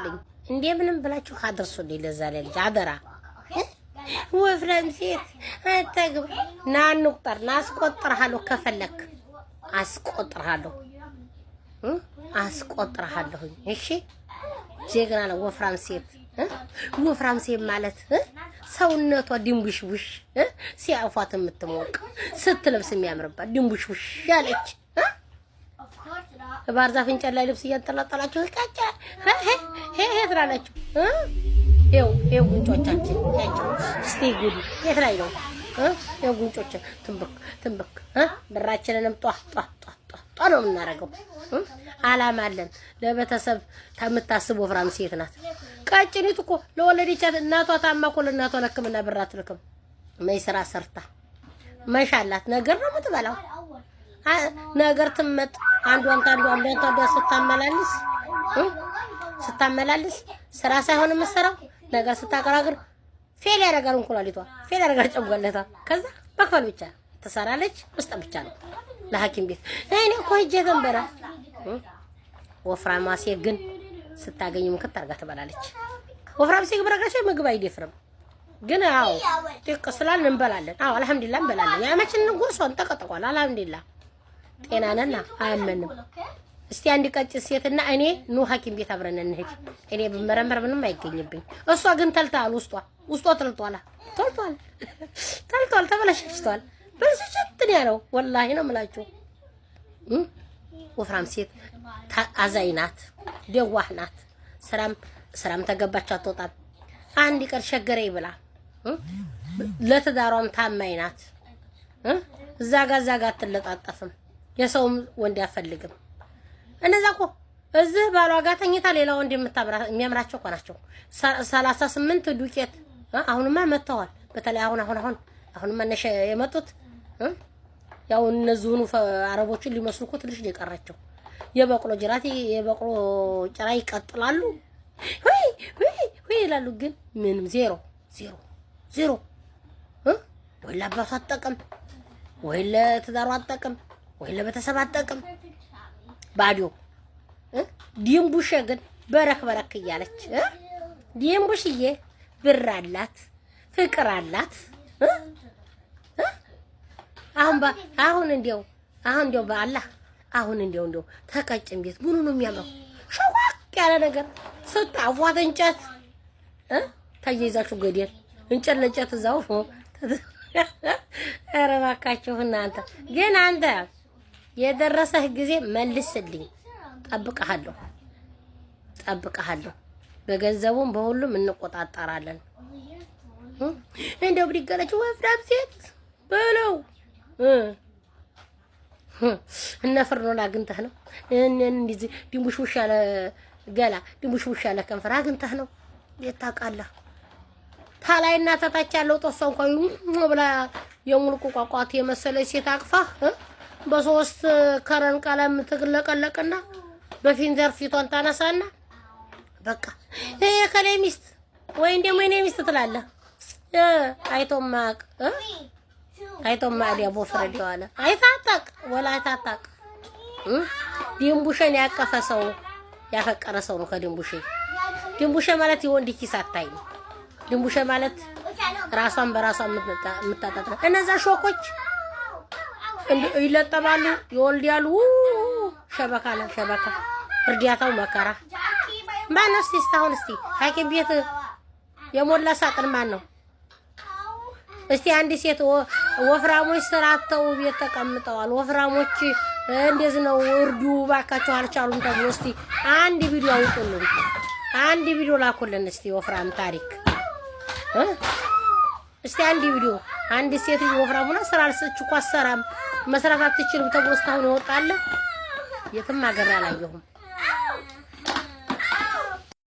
አድርሱልኝ፣ እንደምንም ብላችሁ አድርሱልኝ። ለዛ ለልጅ አደራ። ወፍራም ሴት አታግባ። ና እንቁጠር፣ ና አስቆጥርሃለሁ። ከፈለክ አስቆጥርሃለሁ፣ አስቆጥርሃለሁኝ። እሺ ጀግና ነው ወፍራም ሴት። ወፍራም ሴት ማለት ሰውነቷ ድንቡሽቡሽ ሲያፏት የምትሞቅ፣ ስትለብስ የሚያምርባት ድንቡሽቡሽ ያለች። ባህር ዛፍ እንጨት ላይ ልብስ እያንጠላጠላችሁ ቃጫ ሄ ሄ ትላላችሁ። ይኸው ይኸው ጉንጮቻችን ያቸው እስቲ ጉዱ የት ላይ ነው? ይኸው ጉንጮች ትንብክ ትንብክ። ብራችንንም ጧ ጧ ጧ ጧ ጧ ነው የምናደርገው። አላማ አለን። ለቤተሰብ የምታስብ ወፍራም ሴት ናት። ቀጭኒቱ እኮ ለወለደቻት እናቷ ታማ እኮ ለእናቷ ለሕክምና ብር አትልክም። መይ ስራ ሰርታ መሻላት ነገር ነው የምትበላው። ነገር ትመጥ አንዷን ታንዷ አንዷን ታንዷ ስታመላልስ ስራ ሳይሆን የምትሰራው ነገር ስታቀራቅር fail ያደርጋል። እንኩላሊቷ fail ያደርጋል፣ ጨጓለታ። ከዛ መክፈል ብቻ ትሰራለች፣ መስጠት ብቻ ነው ለሐኪም ቤት። እኔ እኮ ሂጄ ተንበራ። ወፍራማ ሴት ግን ስታገኝ ምክት አድርጋ ትበላለች። ወፍራም ሴት በረጋሽ ምግብ አይደፍርም። ግን አዎ ጥቅ ስላልን እንበላለን። አዎ አልሐምዱሊላህ እንበላለን። ያመችን ጉርሷን ጠቀጠቋል። አልሐምዱሊላህ ጤና ነና አያመንም። እስቲ አንድ ቀጭን ሴትና እኔ ኑ ሐኪም ቤት አብረን እንሂድ። እኔ ብመረመር ምንም አይገኝብኝ። እሷ ግን ተልታል፣ ውስጧ ውስጧ ተልቷል፣ ተልቷል፣ ተልቷል፣ ተበላሽቷል። ብልሽሽት ነው ያለው። ወላሂ ነው የምላችሁ። ወፍራም ሴት አዛኝ ናት፣ ደዋህ ናት። ስራም ስራም ተገባች አትወጣም። አንድ ቀን ሸገረ ይብላ። ለትዳሯም ታማኝ ናት። እዛ ጋ እዛ ጋ አትለጣጠፍም። የሰውም ወንድ አፈልግም። እነዛ እኮ እዚህ ባሏ ጋር ተኝታ ሌላ ወንድ የሚያምራቸው እኮ ናቸው። 38 ዱቄት አሁንማ መጥተዋል። በተለይ አሁን አሁን አሁን አሁንማ እነሸ የመጡት ያው እነዚሁኑ አረቦችን ሊመስሉ እኮ ትንሽ ነው የቀራቸው። የበቅሎ ጅራት የበቅሎ ጭራ ይቀጥላሉ፣ ወይ ወይ ወይ ይላሉ። ግን ምንም ዜሮ ዜሮ ዜሮ። ወይ ለአባቱ አትጠቅም፣ ወይ ለትዳሩ አትጠቅም፣ ወይ ለቤተሰብ አትጠቅም። ባዶ። ዲምቡሼ ግን በረክ በረክ እያለች ዲምቡሽዬ ብር አላት፣ ፍቅር አላት። አሁን አሁን እንዲያው አሁን እንዲያው በአላህ አሁን እንዲያው እንዲያው ተቀጭን ቤት ምኑ ነው የሚያምረው? ሸዋቅ ያለ ነገር ስታፏት እንጨት ተያይዛችሁ ገደል እንጨት ለእንጨት እዛው። ኧረ እባካችሁ እናንተ ግን አንተ የደረሰህ ጊዜ መልስልኝ። ጠብቀሃለሁ፣ ጠብቀሃለሁ። በገንዘቡም በሁሉም እንቆጣጠራለን። እንደው ብድግ አለች ወፍራም ሴት በለው። እነ ፍርኖን አግኝተህ ነው፣ እንደዚህ ድንቡሽቡሽ ያለ ገላ ድንቡሽቡሽ ያለ ከንፈር አግኝተህ ነው። የት ታውቃለህ? ታላይና ተታች ያለው ጦሷ እንኳን ብላ የሙልቁ ቋቋት የመሰለች ሴት አቅፋ በሶስት ከረን ቀለም ትለቀለቅና በፊንዘር ፊቷን ታነሳና በቃ ይሄ የከሌ ሚስት ወይም ደግሞ የኔ ሚስት ትላለህ። አይቶ ማቅ አይቶ ማቅ ያቦ ፍረድ ዋለ አይታጣቅ ወላ አይታጣቅ። ድንቡሸን ያቀፈ ሰው ያፈቀረ ሰው ነው። ከድንቡሼ ድንቡሼ ማለት የወንድ ኪስ አታይም። ድንቡሼ ማለት ራሷን በራሷ የምታጣጥረ እነዛ ሾኮች ይለጠባሉ፣ ይወልዳሉ። ሸበካ ነው ሸበካ፣ እርዳታው መከራ። ማነው እስቲ እስካሁን እስቲ ሐኪም ቤት የሞላ ሳጥን ማን ነው? እስቲ አንድ ሴት ወፍራሞች ስራ አጥተው ቤት ተቀምጠዋል፣ ወፍራሞች እንደዚህ ነው እርዱ ባካቸው አልቻሉም ተብሎ እስቲ አንድ ቪዲዮ አውጡልን፣ አንድ ቪዲዮ ላኩልን እስቲ ወፍራም ታሪክ እስቲ አንድ ቪዲዮ። አንድ ሴት ወፍራም ሆና ስራ አልሰች እኮ አትሰራም መስራት አትችልም ተብሎ እስካሁን ይወጣል። የትም ሀገር አላየሁም።